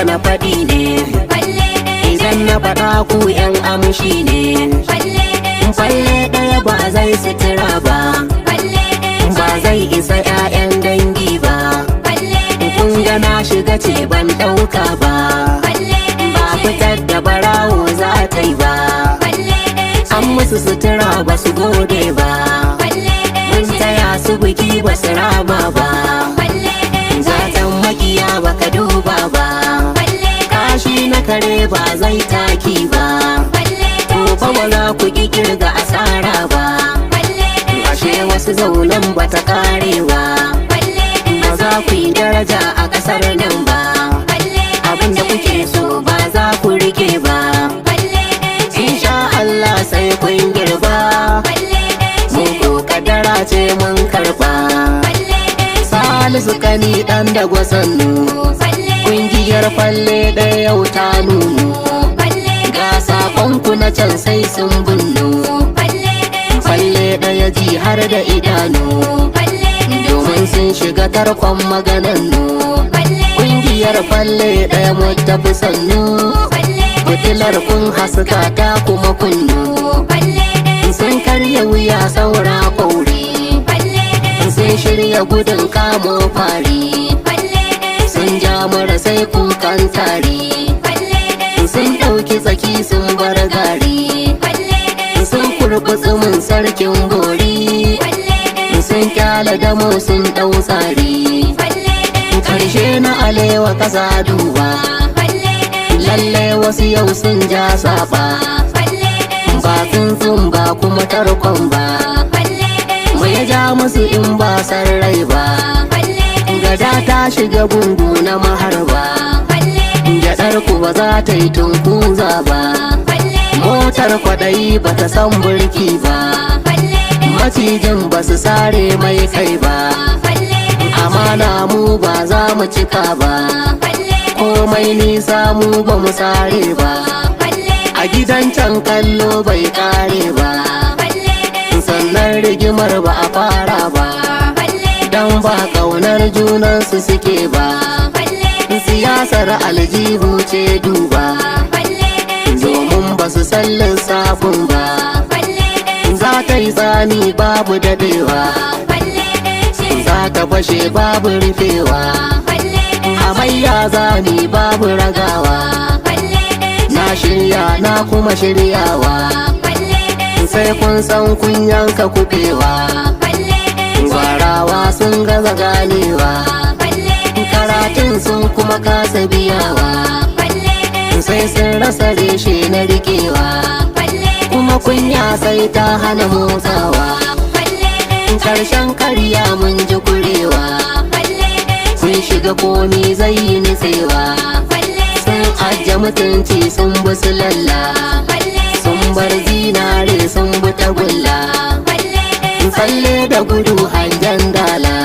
da na faɗi ne. Idan na faɗa, ku 'yan amshi ne. Falle ɗaya ba zai sutura ba, ba zai isa 'ya'yan dangi ba. Kun ga na shiga ce ban ɗauka ba, ba fitar da barawo za ta yi ba. An musu sutura ba su gode ba, mun taya su biki ba su rama ba. Gatan makiya baka duba ba, kashi na kare ba zai taki ba. To fa ba za ku ki kirga asara ba, ashe wasu zaunan ba ta kare ba. Ba za ku yi daraja a kasar nan ba, abinda kuke so ba za ku rike ba. Insha Allah sai kun girba, mu ko kadara ce mun karba. Salisu Kani dan da gwasannu, kungiyar Falle Ɗaya yau ta nunu. Ga sakonku na can sai sun bunnu, Falle Ɗaya ji har da idanu, domin sun shiga tarkon maganannu. Kungiyar Falle Ɗaya mu tafi sannu, fitilar kun haska ta kuma kunnu. Sun karya wuya saura kauri, sun shirya gudun kamo fari, sun ja mara sai kukan tari, sun ɗauki tsaki sun bar gari, sun kurɓi tsumin sarkin bori, sun kyala damo sun ɗau tsari. Ƙarshe na alewa kasa duba, lalle wasu yau sun ja saba. Ba tsuntsun ba kuma tarkon ba, mai ya ja musu in ba san rai ba? Gada ta shiga gungu na maharba, gyaɗar ku ba za ta yi tunkuza ba. Motar kwaɗayi ba ta san burki ba, macijin ba su sare mai kai ba. Amana mu ba za mu cika ba, komai nisa mu ba mu sare ba. A gidan can kallo bai kare ba, sannan rigimar ba a fara ba, dan ba kaunar junansu suke ba. Siyasar aljihu ce duba, domin ba su san lissafin ba. Za ta yi tsami babu dadewa, za ta fashe babu rufewa. Hamayya zani babu ragawa, na shirya na kuma shiryawa. Sai kun san kun yanka kubewa, gwarawa sun gaza ganewa, karatun sun kuma kasa biyawa. Sai sun rasa reshe na rikewa, kuma kunya sai ta hana motsawa. Karshen karya mun ji kurewa, kun shiga komi zai yi nutsewa. Sun ajiye mutunci sun bi su lalla, sun bar zinare sun bi tagulla. Tsalle da gudu hangen dala,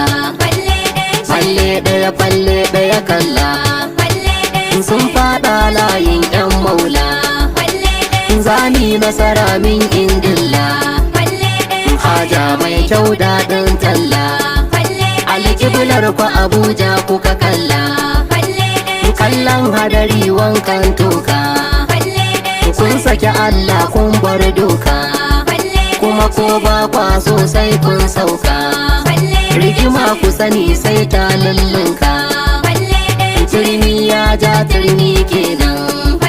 Falle Ɗaya, Falle Ɗaya kalla, sun fada layin yan maula. Zani nasara min indilla, haja mai kyau daɗin talla. Alƙiblar ku Abuja kuka kalla, kallon hadari wankan toka. Kun saki Allah kun bar doka, kuma ko ba kwa so sai kun sauka. Rigima ku sani sai ta lullunka, turmi ya ja turmi kenan.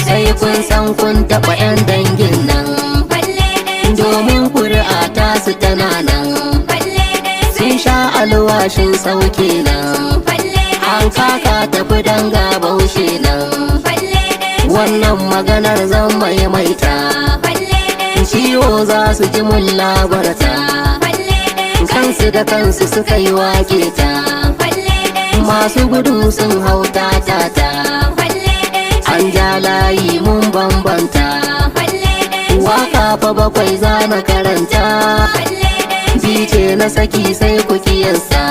Sai kun san kun taɓa 'yan dangin nan, domin kuri'a ta su tana nan. Sun sha alwashin sauke nan, an kaka tafi danga baushe nan. Wannan maganar zan maimaita, ciwo za su ji mun labarta. Kansu da kansu suka yi wake ta, masu gudu sun hau tatata. An ja layi mun bambanta, waka fa bakwai za na karanta, bice na saki sai ku kiyasta.